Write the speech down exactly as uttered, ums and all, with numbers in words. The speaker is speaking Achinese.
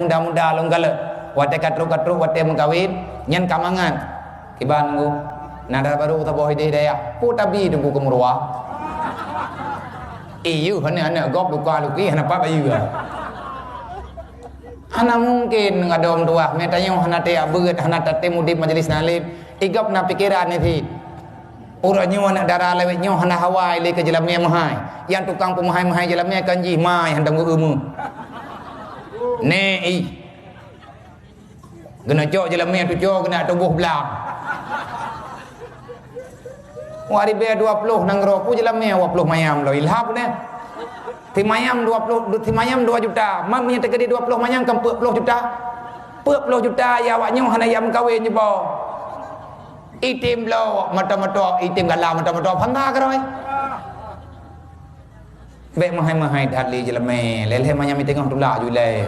Muda-muda lôn galak. Watèe ka trok-ka trok, watèe meukawen, nyan ka mangat. Kiban nunggu. Na dara barô saboh idéh dayah. Peue tabi teungku keu meuruwa. Iyuh, aneuk-aneuk gob luka luki, hana pat bayeue. Hana mungken ngadom tuah, meutanyoe hana teuyak beuet, hana tatem udép majelis taklim. Igop na pikeran nyan cit. Uroe nyoe aneuk dara lawét nyoe hana hawa lé keu jeulamé meuhai. Nyang tukang peumeuhai-meuhai jeulamé kan jih mai hantom geu-eu meu. Nè ih. Geuneuk cok jeulamé tucoe geuneuk tuboh blang. Wah ribèe dua ploh nanggroe peue jeulamé dua ploh mayam lom ilham nè. Simayam dua ploh, simayam dua juta. Mak meunyoe teukeudi dua ploh mayam kan peuet ploh juta. Peuet ploh juta ya awak nyoe hana ya meukawen jiboh. Item bloe moto-moto, item gala moto-moto, bangga keurôi. Bèk meuhai-meuhai that lé jeulamé, lé-lé manyam i teungoh tulak ju lé.